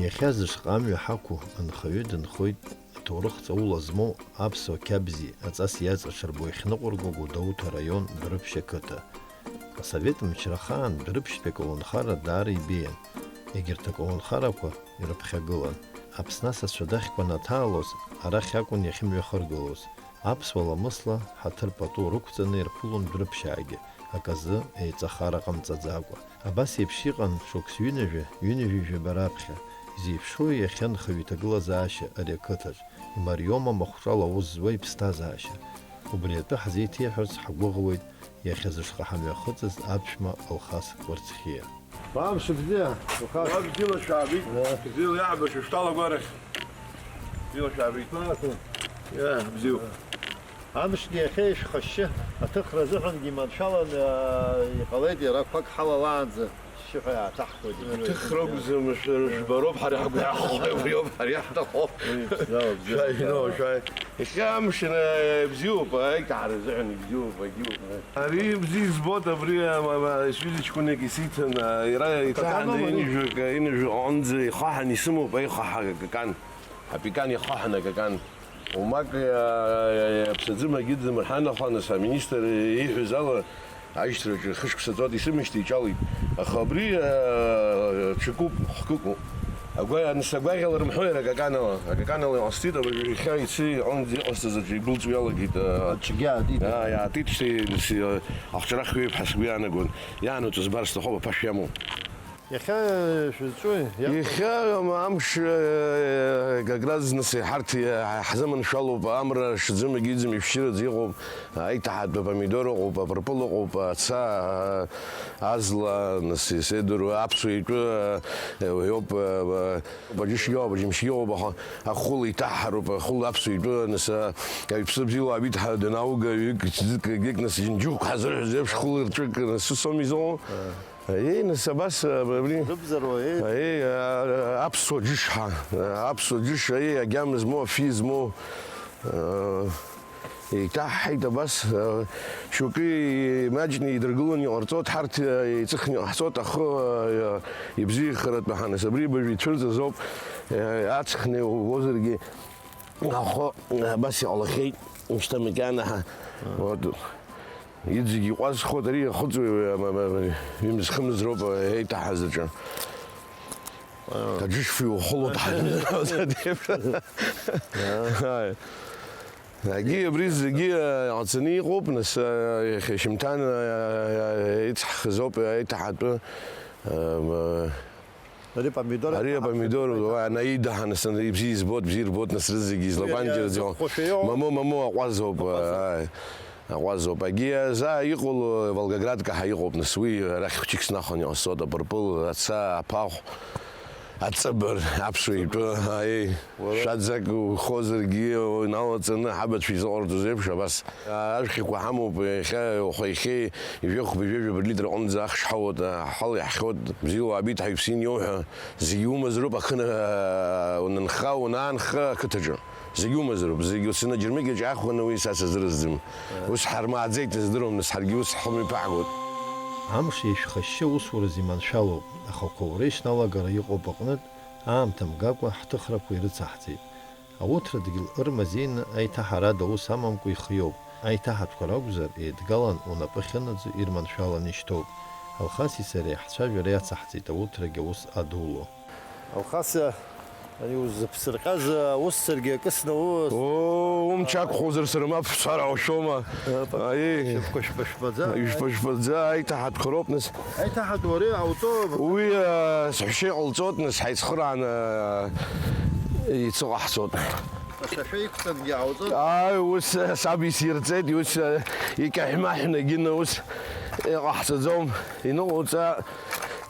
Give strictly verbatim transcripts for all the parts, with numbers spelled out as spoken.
Иахьа зышҟа амҩа ҳақәу анхаҩы дынхоит аҭоурых ҵаула змоу аԥсуа қьабзи аҵас иаҵаҽырбо иахьныҟәырго Гәдоуҭа араион Дәрыԥшь ақыҭа. Асовет мчра ахаан Дәрыԥшьтәи аколнхара даара ибеиан. Егьырҭ аколнхарақәа ирыԥхьагылан. Аԥсны асасцәа дахьқәа анаҭаалоз, арахь акәын иахьымҩахыргалоз. Аԥсуа ламысла ҳаҭыр пату рықәҵаны ирԥылон Дәрыԥшьаагьы, аказы еиҵахара ҟамҵаӡакәа. Абас еиԥш иҟан шықәс ҩынҩажәа, ҩынҩажәи жәаба раԥхьа. Изеиԥшроу иахьа анхаҩы иҭагылазаашьа ари ақыҭаҿ, имариоума махәҿала аус зуа иԥсҭазаашьа? Убри атәы ҳзеиҭеиҳәарц ҳгәыӷуеит иахьа зышҟа ҳамҩахыҵыз аԥшәма Алхас Кәарцхиа. Амш бзиа, Алхас. Уа бзиала шәаабеит. Э. Бзиала иаҳбаша шәтәалагәарахь. Бзиала шәаабеит. Шәтәалақәа. Иа, бзиоуп. Амшгьы иахьа ишәхашьшьы аҭыхра азыҳәангьы иманшәаланы, аа, иҟалеит, иара қәак ҳалалаанӡа шьшьыҳәа иааҭаҳхуеит. Аҭыхра акәӡам, шәара жәбароуп, ҳара ҳгәы иаҳхо, убриоуп ҳара иаҳҭахо. Уи, бзиала, бзиала. Шәааи, ну, шәааи. Иахьа амш, э, бзиоуп, аиҭаҳара азыҳәан ибзиоуп, агьиуп. Ари бзиа избоит, абри, а, ма, ма, сҩыза ҷкәынак исиҭан, а, иара иҭаҳаны Акакан аума ари? Инжәак, инжәак аҟынӡа ихаҳан исымоуп, аихаҳа акакан. Апекан ихаҳан акакан. Умак, а, аԥсаӡы магьыӡым рҳәан, аха нас аминистр ииҳәаз ала, аишьҭраҿы хышықәса ҵуеит исымышьҭ, иҿалеит. Аха абри, а, ҽакуп, хкыкуп. Агәа-, нас агәаӷьала рымҳәои, ара акаканала? Акаканала иҟасҵеит, абри иахьа ицы иҟынӡа иҟасҵаз аҿы ибылҵуа иалагеит, а, Аҿгьы аатит. А, иаатит, шьҭа, нас, а, ахҿарахьуеиԥҳа сгәы иаанагон. Иаанаҵо збар сҭахуп, аԥашә иамоу. Иахьа шәызҿуи? Иахьа амш, э, как раз, нас, ҳарҭ, э, ҳзыманшәалоуп, амра шӡымагьы иӡым, ишәшьыраӡа иҟоуп, аиҭаҳатә апомидор ыҟоуп, апырпыл ыҟоуп, аца, а, азла, нас, исеидыруа, аԥсуа итәы, э, иоуп, э, баџьышь иоуп, баџьымшь иоуп, аха ахәыла иҭаҳароуп, ахәыла аԥсуа итәы, нас, а, аҩԥсы бзиала абиҭ ҳа данауга, ҩык, ӡык, егьик, нас, џьынџьук ҳазырҳәоз еиԥш, хәыла рҿык, нас, ус ауми изыҟоу? Аиеи, нас абас, абри. Рыбзароу, еи? Аиеи, а, аԥсуа џьышҳа, аԥсуа џьышҳа, аиеи, агьама змоу, афҩы змоу, а, еиҭаҳҳаит абас, а, шьоукы имаҷны идыргыланы иҟарҵоит, ҳарҭ, а, еиҵыхны иҟаҳҵоит, ахы, а, ибзиахаратәы ҳанас, абри абыржәы ицәырҵыз ауп, а, аҵх неиугозаргьы, ахы, а, абас иҟалахьеит, шьҭа макьана ҳа, вот. Иҵегь иҟәазхоит ари ахыҵуаҩ, ма, ма, ма, имыз-хымыз роуп еиҭаҳаз аҿы. Аџьышәфҩы ухылоит ҳа. Егьи абри зегьы иҟаҵаны иҟоуп, нас, иахьа шьымҭан ицҳхыз ауп еиҭаҳатәы, ма, Ари апомидор. Ари апомидор, уа, анаида ҳанасаны, ибзиа избоит, бзиа рбоит, нас рызегьы излакәанџьараӡоу. Ари азы хәашәа иоуп. Мамо, мамо, аҟәазоуп, Аҟәаз. Ааи. Аҟәазоуп. Агьи азаа иҟало Волгоградка ҳа иҟоуп, нас уи арахь хәҷык снахәан иҟасҵоит, апырпыл, аца, аԥахә, аҵыбыр, аԥсуа итәы, аиеи. Уара? Шәаӡак ухозаргьы, иналаҵаны ҳабацәа изыҟарҵоз еиԥш, абас. Ажәхьақәа ҳамоуп, иахьа, уаха иахьеи, ижәохә-ижәи жәаба литр аҟынӡа ахш ҳауеит, аҳәал иаҳхьоит, бзиала уабиҭ ҳаҩԥсин иоуҳәа, зегьы умазароуп, ахы, унанха, унаанха ақыҭаҿы. Зегьы умазароуп, зегьы уцаны аџьармыкьаҿ аахәаны уи са сазырызӡым. Ус ҳармааӡеит, здыруам, нас ҳаргьы ус ҳхы мҩаԥаҳгоит. Амш ишәхашьшьы усураз иманшәалоуп, аха ақәаура ишналагара иҟоуп аҟнытә, аамҭа мгакәа ҳҭыхрақәа ирыцаҳҵеит. Ауҭра дгьыл ырмазеины аиҭаҳарада ус амамкәа ихиоуп. Аиҭаҳатәқәа ракәзар, еидгалан, унапы ахьынаӡо ирманшәаланы ишьҭоуп. Алхаси сареи ҳцәажәара иацаҳҵеит ауҭрагьы аус адуло. Алхас, ани узыԥсырҟьаз аус саргьы акы снаус. Оо, умч ақәхозар сара мап сҳәар ҳәа ушәома? Э, па-, Аиеи. Шьапқәа шәпашәпаӡа. Ишәпашәпаӡа, аиҭаҳатәқәа роуп, нас. Аиҭаҳатә уара иҟауҵо? Уи, э, сҳәшьа иҟалҵоит, нас, ҳаицхырааны, э, ицыҟаҳҵоит. Асашәа иқәҵангьы ҟауҵоит? Ааи, ус, э, саб исирҵеит, ус, э, икьаҳә-маҳәны егьины ус иҟаҳҵаӡом. Иныҟауҵа,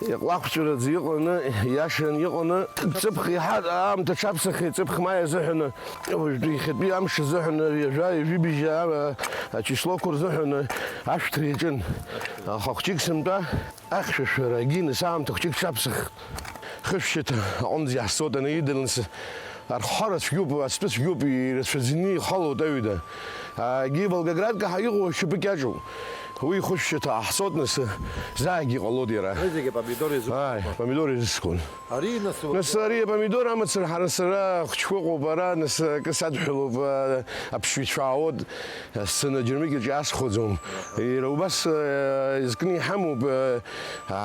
иҟлахәҵәараӡа иҟаны, иашан иҟаны, ҵыԥх иаҳа аамҭа аҽаԥсахит, ҵыԥх маи азыҳәаны, уажәтәи иахьатәи амш азыҳәаны, ҩажәа, ҩажәи быжьи а-, ачислоқәа рзыҳәаны ашәҭра иаҿын. Аха хәҷык сынтәа, Ахьшәашәарагьы нас аамҭа хәҷык ҽаԥсахт. Хышәшьыҭа аҟынӡа иаҳцоит, анаидыр нас арххара цәгьоуп, ацҭәы цәгьоуп, ирацәаӡаны ихалоит аҩада. Агьи Волгоградка ҳа иҟоу ашьапы кьаҿуп. Уи хәышәшьаҭа ҟаҳҵоит, нас, заагьы ҟалоит иара. Уи зегьы апомидор изы- Ааи, апомидор изыскуан. Ари, нас, нас ари апомидор амацара ҳара сара хәыҷқәа ыҟоуп, ара, нас, акы садҳәалоуп, а, аԥсшьаҩцәа аауеит, сцена џьармыкьаҿ иаасхәаӡом. Иара убас, а, изкны иҳамоуп, а,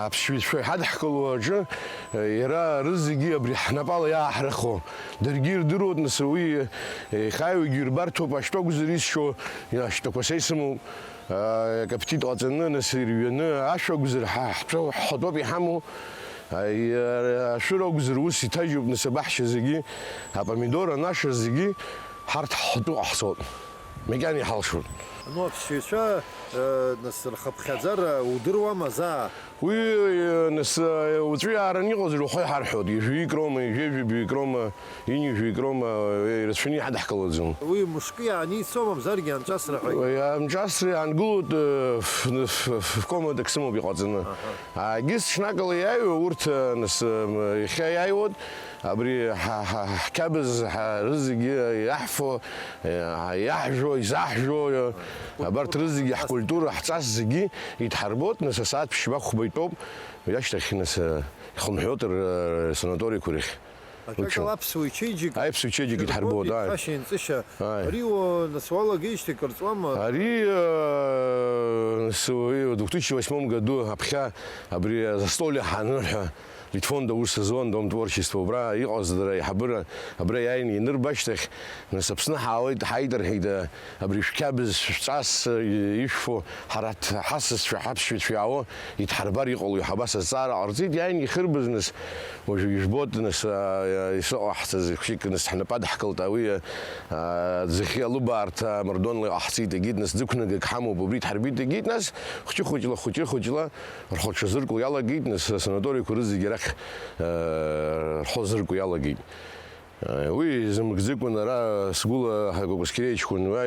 аԥсшьаҩцәа иҳадҳкыло аҿы, а, иара рызегьы абри ҳнапала иааҳрыхуа. Даргьы ирдыруеит, нас, уи, а, ихааҩуагьы ирбарҭоуп, ашьтәа акәзар исшьо, ашьтәақәа са исымоуп. Акаптит ҟаҵаны, нас ирҩаны, ашә акәзар, ҳа ҳтәы ҳхатәоуп иҳамоу, аи-, ашәыр акәзар, ус иҭажьуп, нас абаҳча зегьы, апомидор, анаша зегьы ҳарҭ ҳхатәы ҟаҳҵоит, макьана иҳалшоит. Ну, аԥсшьаҩцәа, э, нас рхыԥхьаӡара удыруама, заа? Уи, э, нас, э, уаҵәы иаараны иҟазар, уаха иҳарҳәоит, ҩажәаҩык роума, ҩажәи жәаҩык роума, ҩынҩажәаҩык роума, э, ирацәаны иҳадҳкылаӡом. Уи мышкы иааны ицо, мамзаргьы анҿасра ҳәа. Уи анҿасра иаангылоит, э, ф-, ф-, ф-, фкомат ак сымоуп иҟаҵаны. Аҳа. Егьыс ҽнакала иааиуа урҭ, э, нас, э, иахьа иааиуеит, абри ҳа, ҳа, ҳқьабз, ҳа, рызегьы иаҳфо, э, иаҳжәо, изаҳжәо, э, абарҭ рызегьы ҳкультура, ҳҵас зегьы идҳарбоит, нас асааҭ ԥшьба хәба итәоуп, уи ашьҭахь, нас, э, ихынҳәуеит р-, санаториқәа рахь. Акакала аԥсуа ичеиџьыка. Аԥсуа ичеиџьыка иҭҳарбоит, ааи. Ҳәашьа-нҵышьа. Ааи. Ари уа, нас, уалагеижьҭеи кыр ҵуама? Ари, э, нас, уи, две тысячи восьмом году аԥхьа абри застолье ҳанырҳәа, Литфонд аус зуан, Дом творчества, убра иҟаз дара аиҳабыра, абра иааины ианырба ашьҭахь, нас, Аԥсны ҳаауеит, ҳаит рҳәеит, э, абри шәқьабз, шәҵас, э, ишәфо, ҳара ҳасасцәа, ҳаԥсшьаҩцәа иаауа, идҳарбар иҟало, ҳабас азҵаара ҟарҵеит, иааины ихырбаз, нас, Уажәы ижәбоит, нас, а, исыҟаҳҵаз ихәшьык, нас, ҳнапы адҳкылт, ауи, а, аӡахьы алыбаарҭа амардуанла иҟаҳҵеит, егьит, нас, ӡықәнагак ҳамоуп, убри дҳарбеит, егьит, нас, хәҷы-хәыҷла, хәҷы-хәыҷла рхәы аҽазырку иалагеит, нас, асанаториақәа рызегьы арахь, а, рхәы азырку иалагеит. А, уи изымгӡыкәан ара сгәыла Кәасқьериа иҷкәын уа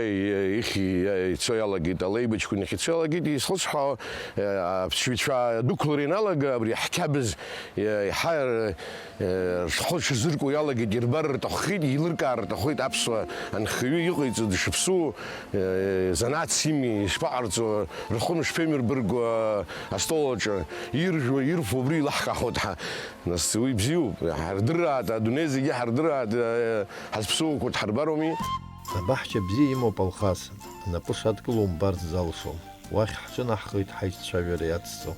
ихьи ицо иалагеит, алеиба ҷкәын ихьи ицо иалагеит, исхысҳәаауа, а, аԥсшьаҩцәа адәықәлара ианалага, абри ҳқьабз Иа-, иаҳа, э, рхы рҽазырку иалагеит, ирбар рҭаххеит, еилыркаар рҭаххеит аԥсуа анхаҩы иҟаиҵо дышԥсу, э, занааҭс ими, ишԥаҟарҵо, рхы мышԥеимырбырго, э, астол аҿы, иржәуа, ирфо убри илаҳкаахоит ҳа. Нас уи бзиоуп, ҳардырраат, адунеи зегьы ҳардырраат, э, ҳазԥсуақәа дҳарбароуми. Абаҳча бзиа имоуп Алхас, напы шадкыло умбарц залшом. Уахь ҳҿынаҳхеит ҳаиццәажәара иацҵо.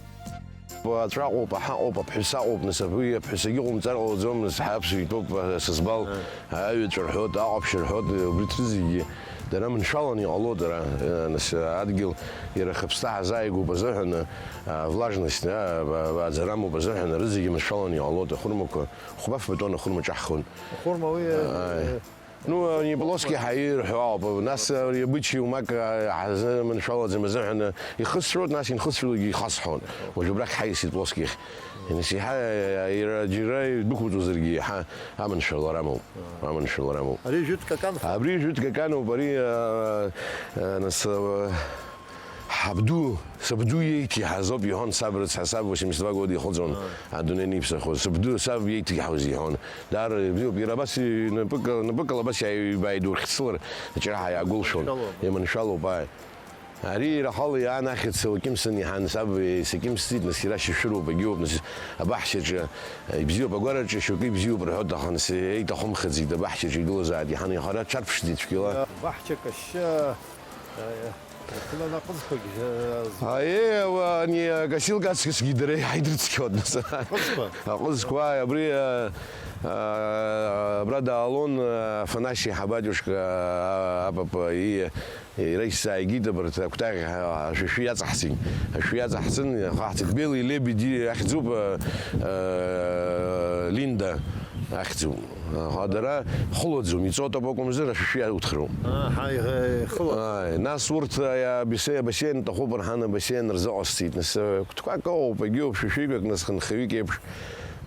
Аҵәаҟоуп, аҳаҟоуп, аԥҳәыс аҟоуп, нас абри аԥҳәыс агьыҟоумҵар ҟалаӡом, нас ҳаԥсуа итәоуп, сызбал, аҩаҵә рҳәоит, аҟаԥшь рҳәоит, убри рзегьы дара маншәаланы иҟало, дара, нас адгьыл иара хыԥсҭа ҳазааигәоуп азыҳәан, влажность, аӡара амоуп азыҳәан, рызегьы маншәаланы иҟалоит, ахәырмақәа, хәба-фба тонна ахәырма ҿаҳхуан. Ахәырма уи, Ааи. Ну, они плоские ҳаирҳәо ауп, нас ари абычаҩ умак ҳазыманшәалаӡам азыҳәан ихысҳәоит, нас инхысҳәалакгьы ихасҳәон. Уажә убрахь ҳаиасит плоских. Нас иаҳа иара џьара идәықәҵозаргьы иаҳа аманшәалара амоуп. Аманшәалара амоуп. Ари жәытә какан. Абри жәытә какануп, ари, а, а, нас, а, Ҳабду, сабду иеиҭеиҳаз ауп, иҳәон саб рыцҳа, саб восемьдесят два года ихыҵуан, адунеи аниԥсахуаз. Сабду, саб иеиҭеиҳауаз иҳәон. Даара ибзиоуп. Иара абас инапык-, напыкала абас иааибааидурхьцылар, аҷараҳа иаагәылшәон. Иманшәалоуп. Иманшәалоуп, ааи. Ари ирахала иаан ахьыӡ сылкьымсны иҳан, саб исакьымсӡеит, нас иара шьашәыроуп, агьоуп, нас абаҳчаҿы, ибзиоуп, агәараҿы шьоукы ибзиоуп рҳәоит, аха нас еиҭахымхаӡеит, абаҳчаҿы игылазааит, иҳан, иаха ара дҽарԥшӡеит цәгьала. Абаҳча кашьшьы, Ҭыла наҟызқәагь, э, Аиеи, уа, ани, э, косилка аҵкысгьы дара иҳаидырцқьон. Аҟызқәа? Аҟызқәа, абри, э, э, абра даалон, э, Афанасиа ҳабатиушка, э, апапа, и, иара исзааигеит абарҭ акәтаӷь, э, ашәишәи иаҵаҳҵеит. Ашәишәи иаҵаҳҵын, ихаҳҵеит. Белые лебеди ахьӡуп, э, э, Линда ахьӡуп. Аха дара хылаӡом, иҵотоуп акәымзар, ашәишәи иауҭхроуп. Аҳа, ихылаӡом. Ааи, нас урҭ, аиа, бесе-, абасиен аҭахуп рҳан, абасиен рзыҟасҵеит. Нас, э, кәтқәак ыҟоуп, егьиуп, шәишәиҩык, нас хынхаҩык еиԥш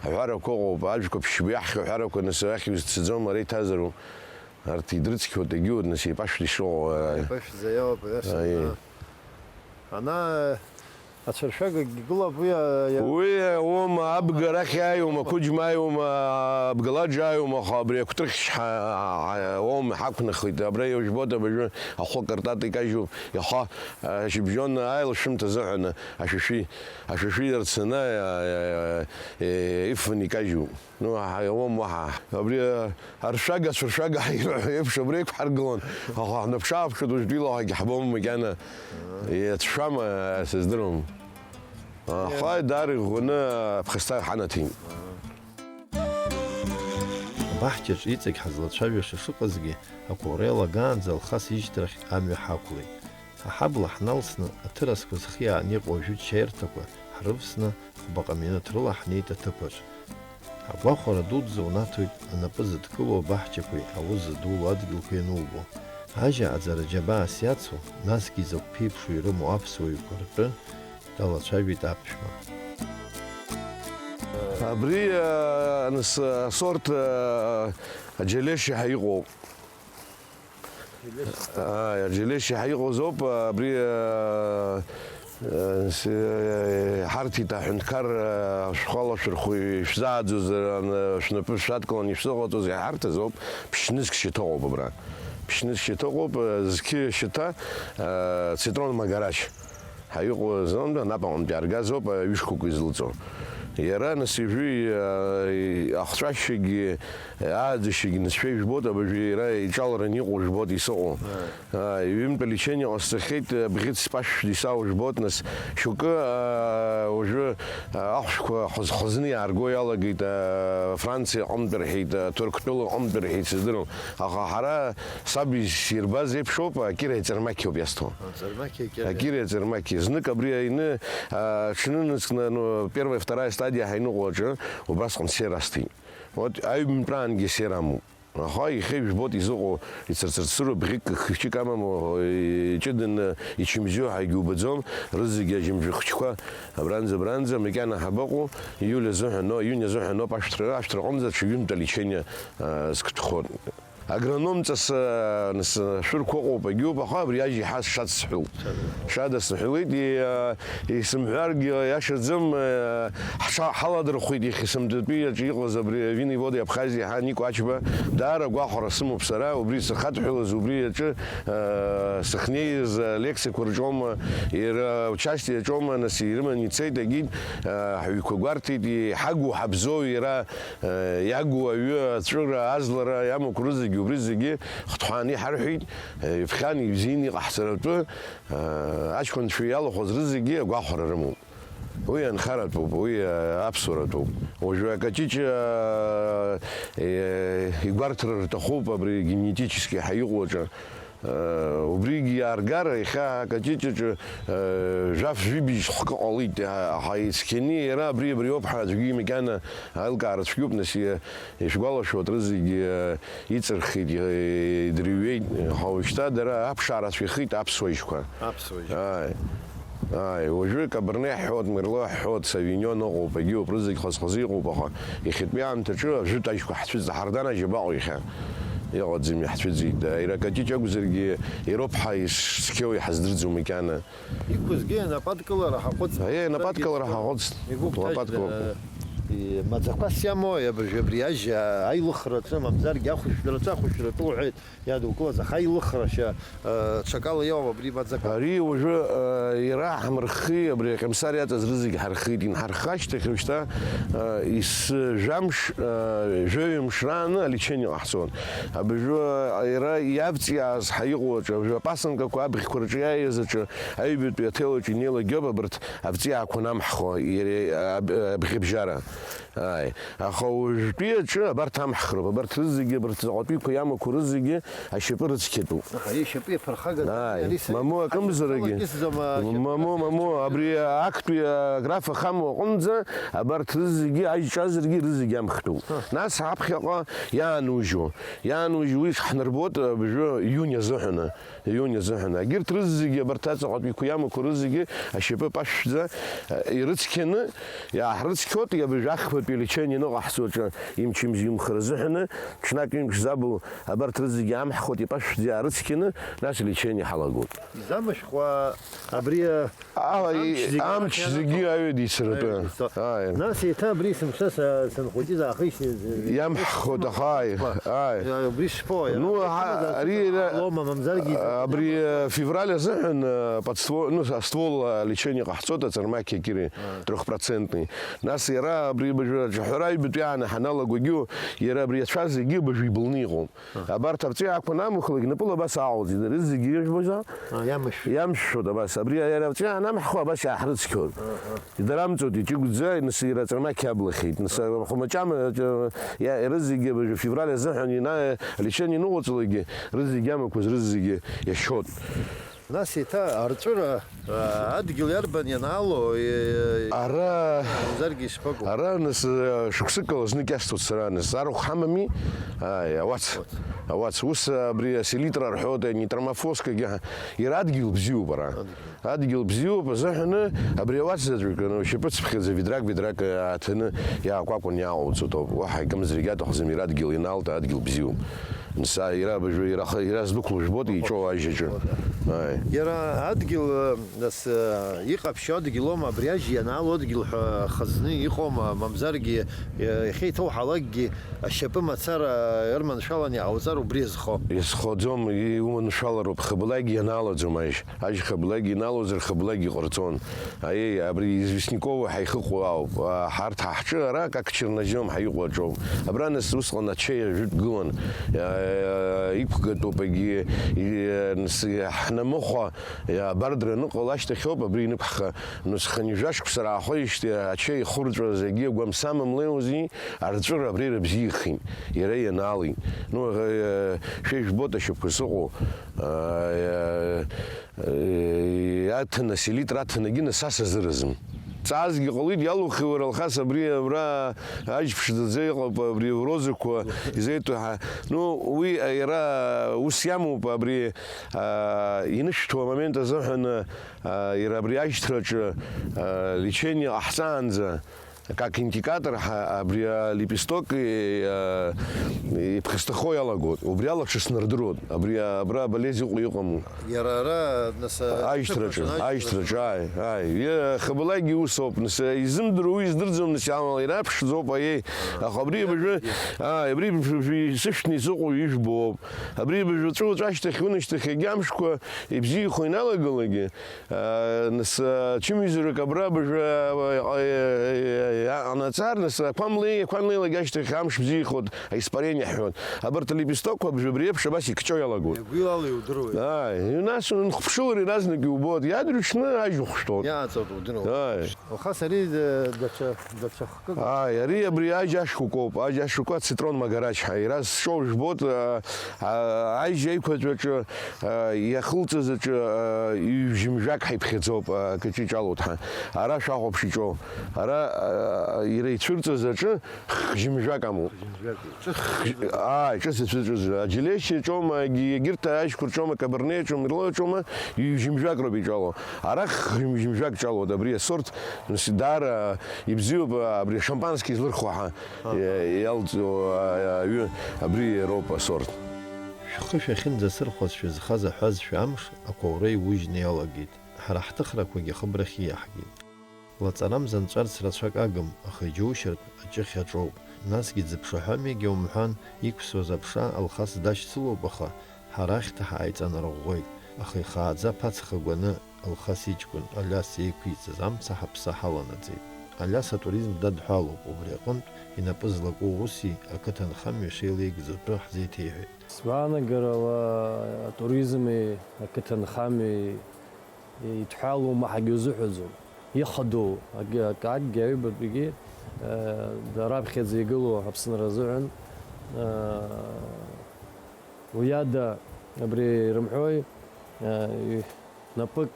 аҳәарақәа ыҟоуп, аџьқәа ԥшьба иаҳхьоу аҳәарақәа, нас ахьҩ зцаӡом, ара иҭазароуп. Арҭ идрыцқьоит, егьиуп, нас еибашәҭ ишыҟоу, ааи. Еибашәҭ заиауп, аиаша. Ааи. Ана, Ацәыршәагагь гылап уи, а, иа- Уи аума, абга арахь иааиуама, ақәыџьма ааиуама, абгалаџ ааиуама, аха абри акәтрыхьшь ҳа-, ҳа-, аума ҳақәнахит, абра иужәбоит абыржәы, ахәы акартат икажьуп, иаха, а, шьыбжьон ааилашәымҭа азыҳәаны, ашәишәи, ашәишәи иарцаны, а, а, а, ифаны икажьуп. Ну, аҳа, иауам уаҳа. Абри, а, аршәага, ацәыршәага ҳаирҳәо еиԥш, абра иқәҳаргылон. Аха ҳнаԥшы-ааԥшит, уажәтәи илаҳагь ҳбом макьана. Иацәшәама, сыздырам. Аха даара иӷәӷәаны аԥхасҭа ҳанаҭеит. Абаҳчаҿ иҵегь ҳазлацәажәаша шыҟазгьы, акәараел агаанӡа Алхас ижьҭрахь амҩа ҳақәлеит. Аҳабла ҳналсны, аҭырасқәа зхиааны иҟоу ажәытә шьаирҭақәа ҳрывсны, хәбаҟа минуҭ рыла ҳнеит аҭыԥаҿ. Агәахәара дуӡӡа унаҭоит анапы зыдкылоу абаҳчақәеи аус зыдуло адгьылқәеи анубо. Ажьа аӡара џьабаас иацу, насгьы изакә ԥеиԥшу ирымоу аԥсуаҩқәа ртәы далацәажәеит аԥшәма. Абри, а, нас, асорт, а, аџьалешьа ҳәа иҟоуп. Ааи, аџьалешьа ҳәа иҟоу азоуп, абри, а, а, с-, а, ҳарҭеит аҳәынҭқар, а, шәхала шәырхәы ишәзааӡозар, ан-, шәнапы шәадкыланы ишәзыҟаҵоз иҳарҭаз ауп, ԥшьнызқь шьаҭа ыҟоуп абра. Ԥшьнызқь шьаҭа ыҟоуп, а, зқьы шьаҭа, а, Цитрон Магарашь. Ҳәа иҟоу азоуп, анапаҟынтәи аргазоуп, ҩышықәак излыҵо. Иара, нас, ижәи, ахҵәашьагьы, ааӡашьагьы нацәа ижәбоит, абыржәы иара иҿалараны иҟоу жәбоит исыҟоу. Ааи. Ааи, ҩымтә алечение ҟасҵахьеит, бӷьыц пашәшәда исаау жәбоит, нас, шьоукы, аа, уажәы, аа, ахәшәқәа хаз-, хазны иаарго иалагеит, аа, Франциа аҟынтә рҳәеит, аа, Ҭырқәтәыла аҟынтә рҳәеит, сыздырам. Аха ҳара саб исирбаз еиԥш ауп, акира иҵармақьоуп иасҭо. Аҵармақьа икьа-. Акира иҵармақьа. Знык абри аҩны, а, аҽнынацкны, ну, первая, вторая стадия ҳаиныҟәо аҿы, убасҟан сера асҭеит. Вот, аҩбамтәраангьы сера амоуп. Аха иахьа ижәбоит изыҟоу, ицырцырцыруа, бӷьык хәыҷык амаму, иҷыданы ичымжьу ҳәагьы убаӡом, рызегьы аџьымжәы хәыҷқәа абранӡа, абранӡа, макьана ҳабаҟоу, июль азыҳәан, но, июнь азыҳәан ауп ашәҭра, ашәҭра аҟынӡа аҽа ҩынтә алечение, а, зқәтәхо. Агрономҵас, а, нас, шәырқәа ыҟоуп, агьоуп, аха абри ажь иҳаз шац сҳәылт. Шада сҳәылеит, и, а, исымҳәаргьы иашаӡам, а, ҳша-, ҳаладырхәит иахьа сымтәатәи аҿы иҟаз абри Винни Воды Абхазиа ҳа Никәа Ачба. Даара агәахәара сымоуп сара, убри сахадҳәалаз, убри аҿы, а, сахьнеиз, а, лекциақәа рҿоума, иара участие аҿоума, нас ирыманы ицеит, агьит, а, ҳҩқәа гәарҭеит, иҳагу ҳабзоу иара, Иагу аҩы, аҵәыра, азлара иамақәа рызегьы, убри зегьы хҭҳәааны иҳарҳәеит, ифхьан, ибзианы иҟаҳҵаратәы, аҷкәынцәа иалахәыз рызегьы агәахәара рымоуп. Уи анхаратәуп, уи аԥсуаратәуп. Уажәы акаҷыҷ игәарҭара рҭахуп абри генетически ҳәа иҟоу аҿы. Убригьы иааргар, иахьа акаҷыҷаҿы, жәаф-жәибжь хкы ҟалеит, ҳаицқьаны иара абри, абриоуп ҳәа аӡәгьы макьана аилкаара цәгьоуп, нас, ишәгәалашәоит, рызегьы иҵырхит, идырҩеит, аха уажәшьҭа дара аԥшаара цәгьахеит аԥсуа жьқәа. Аԥсуа жьқәа. Ааи. Ааи, уажәы Кабарне ҳҳәоит, Мерло ҳҳәоит, Савиньон ыҟоуп, егьиуп, рызегь хаз-хазы иҟоуп, аха иахьатәи аамҭаҿы ажәытә ажьқәа ҳцәыӡ-, ҳардан ажьа абаҟоу иахьа? Иҟаӡами, ҳцәыӡит. Ира каҷыҷ акәзаргьы, ироуп ҳа ишцқьоу иҳаздырӡом макьана. Иқәызгьы анападкылара ҳаҟәыҵ-. Аиеи, анападкылара ҳаҟәыҵт. Игәыгәҭажьны, Лопаткоуп. Э, и-, маӡақәас иамои абыржәы абри ажьа аилыхраҿы, мамзаргьы ахәышәтәраҿы, ахәышәтәратәы уҳәеит. Иадукылаз, аха илыхрашьа, э, ҽакала иоуам абри маӡақәа. Ари уажәы, э, ираҳмырххи, абри акомиссар иаҵаз рызегь ҳархеит, инҳархха ашьҭахь уажәшьҭа, э, ис-, жәамш, э, жәаҩымш рааны алечение ҟаҳҵон. Абыржәы, э, иара иавҵиааз ҳәа иҟоу аҿы, абыржәы апасынкақәа абӷьқәа рҿы иааиз аҿы, аҩбатәи аҭел аҿы инеилагьоуп абарҭ авҵиаақәа анамҳхо, иара, аб-, абӷьыбжьара. Ааи, аха уажәтәи аҿы абарҭ амҳхроуп, абарҭ рызегьы, абарҭ заҟатәиқәа иамақәоу рызегьы ашьапы рыцқьатәуп. Аха ишьапы иаԥырхагатәуп, ааи, ари са-, мамоу, акымзаракгьы. Исӡом, а, мамоу, мамоу, абри актәи аграф ахамоу аҟынӡа абарҭ рызегьы, аиҿазаргьы рызегьы амхтәуп. Ҳа. Нас аԥхьаҟа иаанужьуа, иаанужьуа уи ҳнарбоит абыржәы иуни азыҳәаны. Иуни азыҳәан. Егьырҭ рызегьы, абарҭ аҵаҟатәиқәа иамақәа рызегьы ашьапы пашәӡа, э, ирыцқьаны, иааҳрыцқьоит, иабажә Ахԥатәи алечение аныҟаҳҵо аҿы имч-имжь имхра азыҳәаны, ҽнак ҩымш забу абарҭ рызегьы амҳхәа ипашәӡа иаарыцқьаны, нас алечение ҳалагоит. Изамышьхуа абри, а, Ала и-, амч зегьы амч ахьанатәо. Зегьы аҩадицаратәы. Аҩадицо. Ааи. Нас еиҭа абри сымшәа са-, санхәыҷыз аахижьҭеи, Иамҳхәоит, аха, ааи, ааи. Убри шԥои? Ну, Абри ҳа-, сымазар ари иара, ҟалома, мамзаргьы абри, э, февраль азыҳәан, э, подствол, ну, ствол, э, лечение ҟаҳҵоит, аҵармақьа кири, А. Трёхпроцентный. Нас иара абри абажәы аҿаҳәара аҩбатәи аан ҳаналагогьы, иара абри ацәа зегьы абажәы ибылны иҟоуп. Абарҭ арҵәиаақәа намухлак, напыла абас аалҵит, рызегьы иржәбоз. А, иамышә. Иамшәшәоит абас. Абри иара арҵәиаа намҳхуа абас иааҳрыцқьон. Аҳа. Идарамҵоит, иҷыгәӡа, нас иара аҵармақь иаблахьеит. Нас ахәмаҷама, иа-, рызегьы абыржәы февраль азыҳәан ина-, алечение иныҟәҵалакгьы, рызегьы амақәаз, рызегьы иашьот. Нас еиҭа арҵәыра, а, адгьыл иарбан ианаало, е-, Ара, мамзаргьы ишԥаго? Ара нас, а, шықәсыкала знык иасҭоит сара, нас арахә ҳамами? Ааи, ауац. Ауац. Ауац. Ус, а, абри аселитра рҳәоит, анитромофоскагьы ҳа-, иара адгьыл бзиоуп ара. Адгьыл. Адгьыл бзиоуп азыҳәаны, абри ауац заҵәык, ну, шьапыцыԥхьаӡа ведрак, ведрак, а, ааҭаны иаакәакәан иааҟауҵоит ауп. Уаҳа икымзаргьы аҭахӡам, иара адгьыл ианаалт, адгьыл бзиоуп. Нас, а, иара абыржәы, иара х-, иара здәықәло жәбоит, иҿоу ажьаҿы. Ааи. Иара адгьыл, э, нас, э, иҟаԥшьо адгьылоума, абри ажь ианаало адгьыл ҳәа хазны иҟоума, мамзаргьы, э, иахьа иҭоуҳалакгьы ашьапы мацара ирманшәалан иҟауҵар убри иазхо? Иазхоӡом, иуманшәалароуп, хыблагьы ианаалаӡом ажь. Ажь хыблагьы иналозар, хыблагьы иҟарҵон. Аиеи, абри известняково ҳаихыҟоу ауп. А, ҳарҭ ҳа ҳҿы ара как чернозем ҳаиҟоу аҿоуп. Абра нас усҟан ачаи ажәытә гылан. А, иқәгатәуп егьи, и, нас, ҳнамыхәа, а, абардра аныҟала ашьҭахьоуп абри инықәҳха. Нас хынҩажәа шықәса раахоижьҭеи ачаи ихурҵәа зегьы агәамсамамлеи узи, арҵәыра абри рыбзиахеит. Иара ианаалеит. Ну, а, шәа ижәбоит ашьапқәа сыҟоу. А, Э, аҭаны, селитра аҭанагьы насас азыразым. Ҵаазгьы ҟалоит, иалухи уара, Алхас, абри абра ажь ԥшӡаӡа иҟоуп, абри урозақәа изеиҭоу ҳа. Ну, уи, а, иара ус иамоуп, абри, а, инышәҭуа амомент азыҳәан, а, иара абри ажьҭраҿы, а, лечение ҟаҳҵаанӡа, как индикатор, ҳа-, абри алепесток, э, э, иԥхасҭахо иалагоит, убри ала ҽыснардыруеит, абри, абра болезнь ыҟоу иҟаму. Иара ара, нас, а, Аишьҭраҿы, аишьҭраҿы, ааи, ааи. Иа-, хабалакгьы ус ауп, нас, изымдыруа уи издырӡом, нас, амала ираԥшӡоуп, аиеи. Аха абри абыржәы, ааи, абри б-, б-, б-, сышәҭны изыҟоу ижәбоуп. Абри абыржәы уаҵәы-уаҵәы ашьҭахь, унашьҭахь егьи амшқәа ибзиахо иналагалагьы, Э, нас, э, чымҩазарак абра абыржәы, э, э, э, э, анаҵар, нас, ақәа млеи, ақәа анлеилак ашьҭахь амш бзиахоит, испарение ҳҳәоит. Абарҭ алепестокқәа абыржәы абри еиԥш абас икҿо иалагоит. Игәилала иудыруеит. Ааи, нас унхыԥшылар иаразнак иубоит, иадырҩҽны ажь ухәшәтәуеит. Иааҵоит удыруеит. Ааи. Алхас, ари, э, даҽа, даҽа хкык. Ааи, ари абри ажь ашәқәа коуп, ажь ашәқәа ацитрон магарач ҳәа. Иара зҿоу жәбоит, а, а, ажь аиқәаҵәаҿы, а, иахылҵыз аҿы, а, ҩжәымжәак ҳаиԥхьаӡоуп, а, акаҿы иҿалоит ҳәа. Ара шәахәаԥш иҿоу. Ара, а, иара ицәырҵыз аҿы хжьымжәак амоуп. Ааи, ҿыц ицәырҵыз. Аџьелешьа ҿоума, егь-, егьырҭ ажьқәа рҿоума, кабарне ҿоума, мерло ҿоума, ҩжәымжәак роуп иҿало. Ара хжьымжәак ҿалоит, абри асорт, нас, даара ибзиоуп, абри шампански злырхуа ҳа, иа-, иалҵуа, а-, аҩы, абри роуп асорт. Шәхы шәахьынӡасырхәаз шәызхаз аҳәазшәа амш ақәаура иужьны иалагеит. Ҳара ҳҭыхрақәагьы ахыбрахь иаҳгеит. Лаҵарамза нҵәарц рацәак агым, аха иџьоушьартә аҷыхь аҿоуп. Насгьы дзыԥшаҳәам егьа умҳәан, иқәсуаз аԥша Алхас дашьцылоуп, аха ҳара ахьҭа ҳааиҵанарӷәӷәеит. Аха ихааӡа аԥацха гәаны Алхас иҷкәын Алиас еиқәиҵаз амца ҳаԥсы ҳаланаҵеит. Алиас атуризм дадҳәалоуп, убри аҟынтә инапы злаку уси ақыҭанхамҩа шеилеигӡо атәы ҳзеиҭеиҳәеит. Сгәаанагарала, атуризми ақыҭанхамҩеи идҳәалоу маҳагьы узыҳәаӡом. Ихадоу акы, акы, акгьы аҩбатәигьы, э, раԥхьаӡа игылоу Аԥсынра азыҳәан, э, уи ада абри ирымҳәои, э, напык,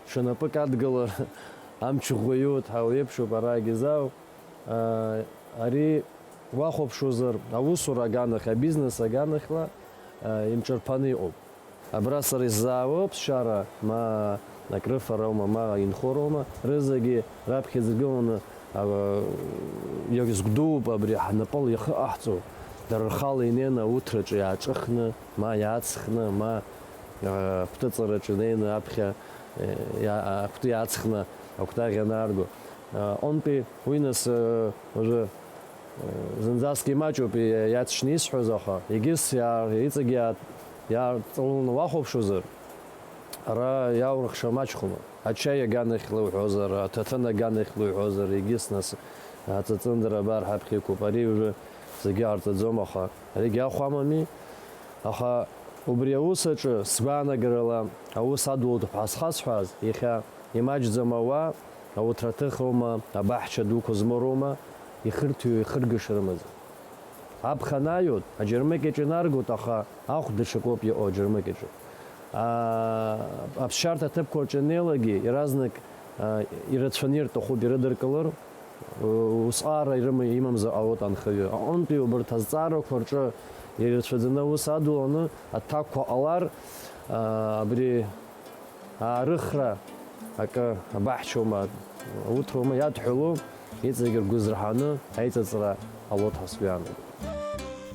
ҽа напык адгылар амч ӷәӷәа иоуеит ҳәа уеиԥшуп, ара агьазаау. Ари уахәаԥшуазар, аусура аганахь, абизнес аганахьла, а, имҿырԥаны иҟоуп. Абра сара исзаауа аԥсшьара, ма акрыфараума, ма инхорума, рызегьы раԥхьаӡа иргыланы Иагьзгәдууп абри ҳнапала иахыҟаҳҵо, дара рхала инеины ауҭраҿы иааҿыхны, ма иаацхны, ма аԥҭыҵараҿы инеины аԥхьа акәты иаацхны акәтаӷь анаарго. Аҟынтәи уи нас уажәы зынӡаск имаҷуп иаҵшьны исҳәаз, аха егьыс иҵегь иаарҵауланы уахәаԥшуазар, ара иаурыхша маҷхома. Ачаи аганахьла уҳәозар, аҭаҭын аганахьла уҳәозар, егьыс нас аҵыҵындра абар ҳаԥхьа иқәуп. Ари уажәы зегьы ҟарҵаӡом, аха аригьы ахә амами. Аха убри аус аҿы, сгәаанагарала, аус адулоуп ҳәа зхасҳәааз, иахьа имаҷӡам ауаа, ауҭраҭых роума, абаҳча дуқәа змоу роума, ихырҭәиу ихыргаша рымаӡам. Аԥхын ааиуеит, аџьармыкьаҿ инаргоит, аха ахә даҽакоуп иҟоу аџьармыкьаҿы. Аа, аԥсшьарҭа аҭыԥқәа рҿы анеилагьы, иаразнак, аа, ирацәаны ирҭахуп ирыдыркылар, усҟаара ирыма-, имамзар ҟалоит анхаҩы. Аҟынтәи убарҭ азҵаарақәа рҿы ирацәаӡаны аус адуланы аҭакқәа ҟалар, аа, абри аарыхра акы абаҳчоума, ауҭроума иадҳәалоу, иҵегь ргәы зырҳаны аиҵыҵра ҟалоит ҳәа сгәы иаанагоит.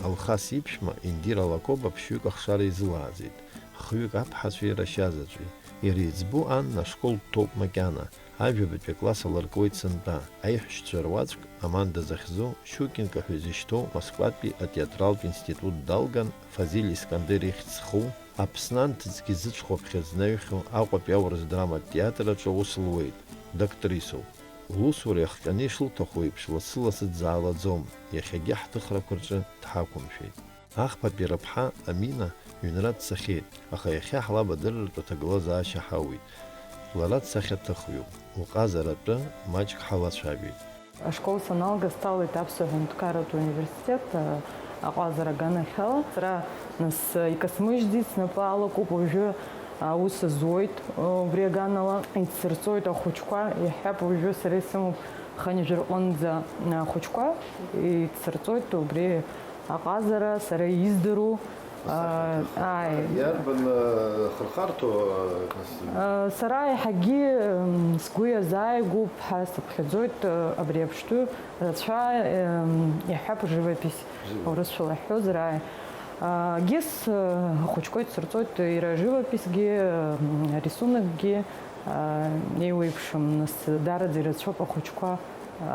Алхас иԥшәма Индира Лакоба ԥшьҩык ахшара изылааӡеит, хҩык аԥҳацәеи рашьазаҵәи. Иара иӡбо Анна ашкол дҭоуп макьана, ажәабатәи акласс алыркуеит сынтәа, аиҳәшьцәа руаӡәк, Аманда захьӡу, Щукинка ҳәа изышьҭоу Москватәи атеатралтә институт далган, Фазиль Искандер ихьӡ зху, Аԥсны анҭыҵгьы зыҽхәаԥхьыӡ наҩхьоу Аҟәатәи аурыс драматә театр аҿы аус луеит, дактрисуп. Лусура иахҟьаны ишылҭаху еиԥш, лассы-лассы дзаалаӡом, иахьагьы ҳҭыхрақәа рҿы дҳақәымшәеит. Ахԥатәи рыԥҳа Амина ҩнра дцахьеит, аха иахьа ҳлаб адырратә аҭагылазаашьа ҳауит. Лара дсахьаҭыхҩуп, лҟазара атәы маҷк ҳалацәажәеит. Ашкол саналга, сҭалеит Аԥсуа ҳәынҭқарратә университет, а, аҟазара аганахьала. Сара, нас, икасмыжьӡеит, снапы алакуп, уажәы аус зуеит, а, убри аганала. Ицсырҵоит ахәыҷқәа, иаҳҳәап, уажәы сара исымоуп хынҩажәа рҟынӡа, а, ахәыҷқәа, ицсырҵоит убри аҟазара, сара издыруа. Аа, ааи. Иарбан, э, хырхарҭоу, э, нас? Э, сара еиҳагьы, м, сгәы иазааигәоуп ҳәа сыԥхьаӡоит, э, абри аԥштәы рацәа, э, м, иаҳҳәап, живопись, Живопись. Урысшәала иаҳҳәозар, ааи. А, гьыс, э, ахәыҷқәа ицсырҵоит иара аживописгьы, м, арисунокгьы, а, еиуеиԥшым, нас, даараӡа ирацәоуп ахәыҷқәа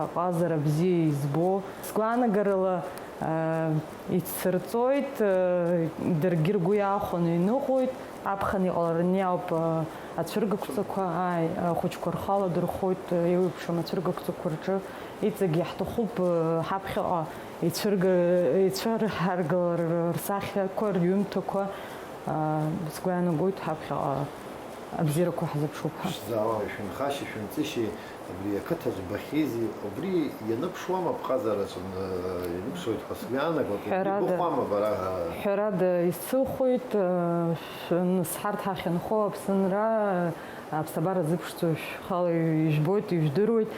аҟазара бзиа избо. Сгәаанагарала, а, ицсырҵоит, а, даргьы ргәы иаахәаны иныҟәоит, аԥхын иҟалараны иауп, а, ацәыргақәҵақәа, ааи, ахәыҷқәа рхала дырхоит, а, еиуеиԥшым ацәыргақәҵақәа рҿы. Иҵегь иаҳҭахуп, а, ҳаԥхьаҟа ицәырга-, ицәырҳаргалар рсахьақәа, рҩымҭақәа, а, сгәы иаанагоит ҳаԥхьаҟа абзиарақәа ҳзыԥшуп ҳәа. Ԥшӡала, ишәынхашьеи шәынҵышьеи абри ақыҭаҿ бахьеизи, убри ианыԥшуама аԥҟазараҿы, э, ианыԥшуеит ҳәа сгәы иаанагоит, убри Ҳәарада. Быхәама бара? Ҳәарада, исылхоит, э, шәын-, ҳарҭ ҳахьынхо Аԥсынра, э, аԥсабара зыԥшӡоу шәхала ижәбоит, ижәдыруеит, э,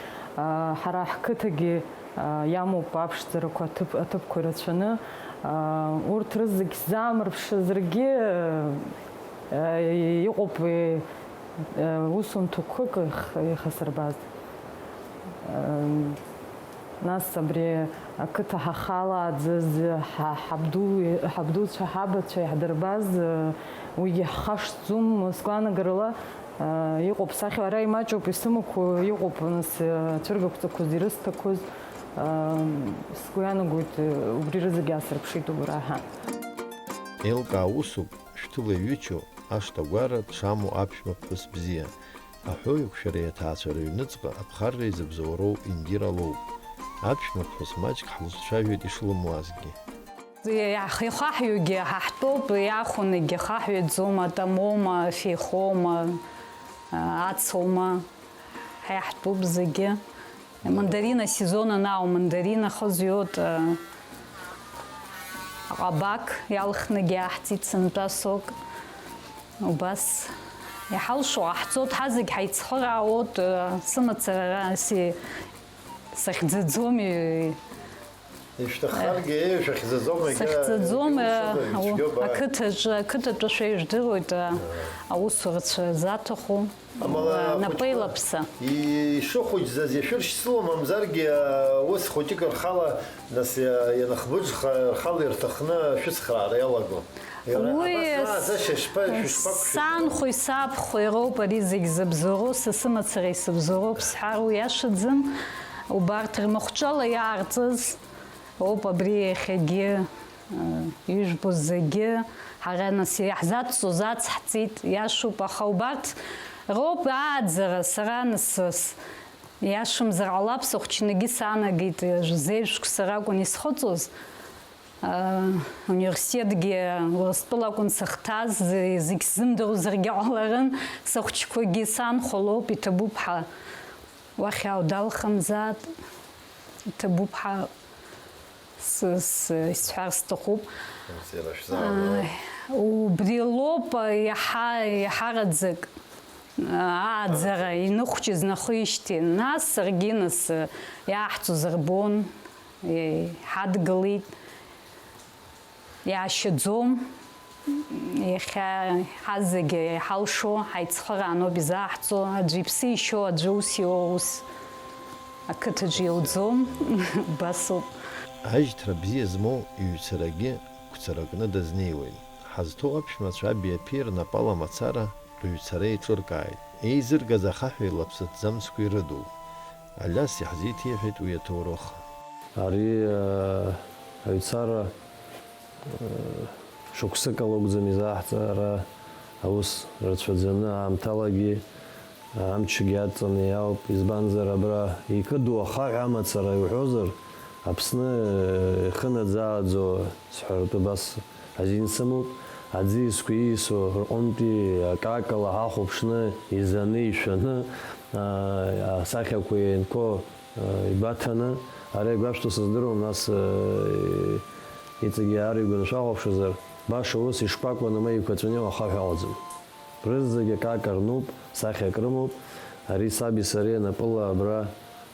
ҳара ҳқыҭагьы, э, иамоуп аԥшӡарақәа аҭыԥ-, аҭыԥқәа ирацәаны, э, урҭ рызегь сзаамырԥшызаргьы, э, Иҟоуп, е, е, усумҭақәак ихасырбаз. Е, нас абри ақыҭа ҳахала аӡы, ҳа-, ҳабду-, ҳабдуцәа, ҳабацәа иаҳдырбаз, е, уигьы ҳхашҭӡом, сгәаанагарала, е, иҟоуп сахьа, ара имаҷуп исымақәоу, иҟоуп, нас, е, цәыргақәҵақәаз ирысҭақәаз, е, сгәы иаанагоит, е, убри рызегь аасырԥшит убра ҳәа. Еилкаа усуп. Шәҭыла иҩычоу ашҭа агәара дшамоу аԥшәма ԥҳәыс бзиа, аҳәоу еиқәшәара иаҭаацәа рыҩныҵҟа аԥхарра изыбзоуроу Индира лоуп. Аԥшәма ԥҳәыс маҷк ҳлыҿцәажәеит ишлымуазгьы. Иаҳ-, ихаҳҩугьы ҳа ҳтәоуп, иахәонгьы хаҳәаӡом, атамоума, афеихоума, ацоума, ҳа иаҳтәуп зегьы. Мандарин асезон анаау, мандарин ахы зҩоит, э, аҟабақ иалхнагьы иаҳҵит сынтәа сок. Убас иҳалшо ҟаҳҵоит, ҳазегь ҳаицхыраауоит, э, сымацара ара си-, сахьӡаӡом, э, Ишәҭаххаргьы, шәахьӡаӡом, егьа Сахьӡаӡом, иусура э, ицәгьоуп, аа. Ақыҭаҿы, ақыҭатәы шәа ижәдыруеит, э, аусурацәа заҭаху, Амала, э, напы ахәыҷқәа еилаԥса. И-, ишыхәыҷӡаз иашәыршьцыло, мамзаргьы, э, ус хәыҷык рхала, нас, иа-, ианахбыџха, рхала ирҭахны ашәыцхраара иалаго. Иара Уи абас с-, ааӡашьа шԥа-, шәышԥақәшәо? Санхәеи сабхәеи роуп ари зегь зыбзоуроу, са сымацара исыбзоуроуп сҳәар уиашаӡам. Убарҭ рмахәҿала иаарҵыз Оуп, абри иахьагьы, э, ижәбо зегьы, ҳара нас иаҳзацҵоз ацҳҵеит, иашоуп, аха убарҭ роуп ааӡара, сара нас, с-, иашамзар ҟалап, сыхәҷныгьы санагеит, э, зеижәшықәса ракәын исхыҵуаз. Э, университетгьы Урыстәыла акәын сахьҭаз, з-, зегь сзымдыруазаргьы ҟаларын, сыхәҷқәагьы санхәа лоуп, иҭабуп ҳәа уахь аудалхамзаат, иҭабуп ҳәа С-, с-, исҳәар сҭахуп. Ус иара шәзаауеит. Ааи, убри лоуп, иаҳа-, иаҳараӡак, ааӡара иныхәҷыз нахижьҭеи. Нас саргьы нас, иааҳҵоз рбон, иҳадгылеит. Иаашьаӡом. Иахьа ҳазегьы иҳалшо, ҳаицхырааноуп изааҳҵо, аӡәы иԥсы ишьо, аӡәы ус иоуа ус ақыҭаҿы иауӡом, убасоуп. Ажьҭра бзиа змоу иҩцарагьы гәцаракны дазнеиуеит. Ҳазҭоу аԥшәмацәа аби аԥеи рнапала мацара рыҩцара еиҿыркааит. Еизыргаз ахаҳә еилаԥсаҭӡамцқәа ирыдуп. Алиас иаҳзеиҭеиҳәеит уи аҭоурых. Ари, э, аҩцара, э, шықәсык ала акәӡам изааҳҵара, аус рацәаӡаны аамҭалагьы, амчгьы адҵаны иауп, избанзар, абра икыду ахаҳә амацара иуҳәозар, Аԥсны, э, ихы наӡааӡо сҳәартә убас азин сымоуп, аӡиасқәа ииасуа рҟынтәи акакала ҳахәаԥшны, изаны, ишәаны, аа, асахьақәа еинқәо, аа, игәаҭаны, ара игәашәҭо сыздыруам, нас, аа, иҵегьы ар игәаны шәахәаԥшызар, баша ус ишкәакәаны ма еиқәаҵәаны иҟоу ахаҳә алаӡам. Рызегь акака рнуп, сахьак рымоуп. Ари саби сареи напыла абра,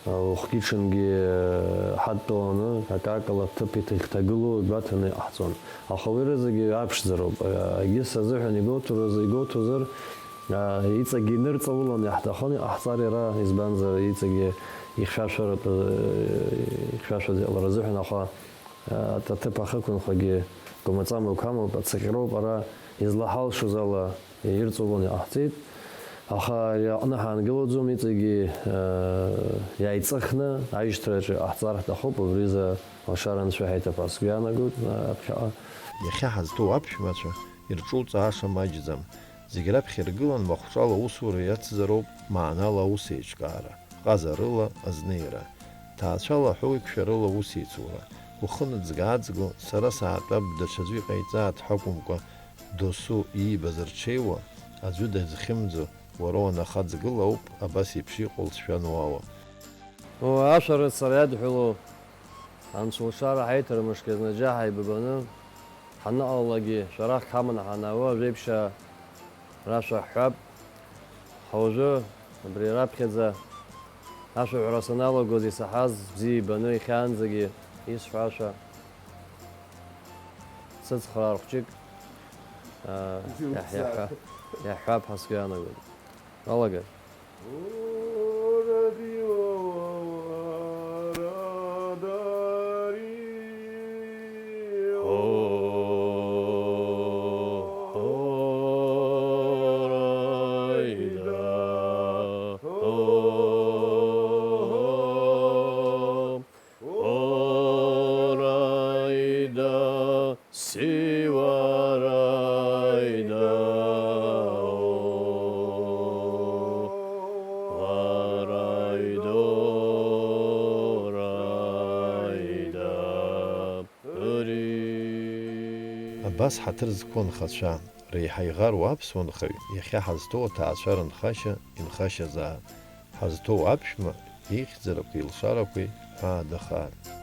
а, ухгьы-ҽынгьы, а, ҳадтәаланы, акакала ҭыԥ иҭ-, ихҭагылоу игәаҭаны иҟаҳҵон. Аха уи рызегьы аԥшӡароуп. А, егьыс азыҳәан игәоуҭарыз-, игәоуҭозар, а, иҵегьы инырҵауланы иаҳҭахын иҟаҳҵар иара, избанзар, иҵегьы ихьшәашәаратәы, ихьшәашәаӡа иҟалар азыҳәан, аха Аҭыԥ ахықәынхагьы гәамаҵамақәа амоуп, ацаҟьароуп ара излаҳалшоз ала ирҵауланы иҟаҳҵеит. Аха ари аҟны ҳаангылаӡом, иҵегьы, э, иааиҵыхны аишьҭраҿы иҟаҳҵар ҳҭахуп, убризы лашара анцәа иҳаиҭап ҳәа сгәы иаанагоит, э, аԥхьаҟа. Иахьа ҳазҭоу аԥшәмацәа ирҿуҵааша маҷӡам. Зегь раԥхьа иргылан махәҿала аусура иацзароуп, маанала аусеиҿкаара. Ҟазарыла азнеира, ҭаацәала аҳәоуеиқәшәарыла аусеицура, ухы ныӡга-ааӡго, сара саатәап, даҽаӡәы иҟаиҵааит ҳәа акәымкәа, досу иибаз рҽеиуа, аӡәы дазхьымӡо, уара уанахаҵгыла ауп абас еиԥш иҟоу лҵшәа ануауа. О, ашәарыцара иадҳәалоу Анцәа лшара ҳаиҭармышьҭ зны џьа ҳаибабаны ҳаныҟалалакгьы, шәарахк ҳаманы ҳанаауа, ажәеиԥшьаа рашәа ҳҳәап. Ҳа уажәы абри раԥхьаӡа ашәаҳәара саналагоз исаҳаз бзиа ибаны, иахьаанӡагьы исҳәо ашәа сыцхраар хәҷык, аа, иаҳ-, иаҳҳәа-, иаҳҳәап ҳәа сгәы иаанагоит. Алагар. Абас ҳаҭыр зқәу анхацәа, реиҳа иӷару аԥсуа нхаҩ, иахьа ҳазҭоу аҭаацәа рынхашьа инхашьазаап. Ҳазҭоу аԥшәма ихьӡарақәеи илшарақәеи ҳәаадахааит.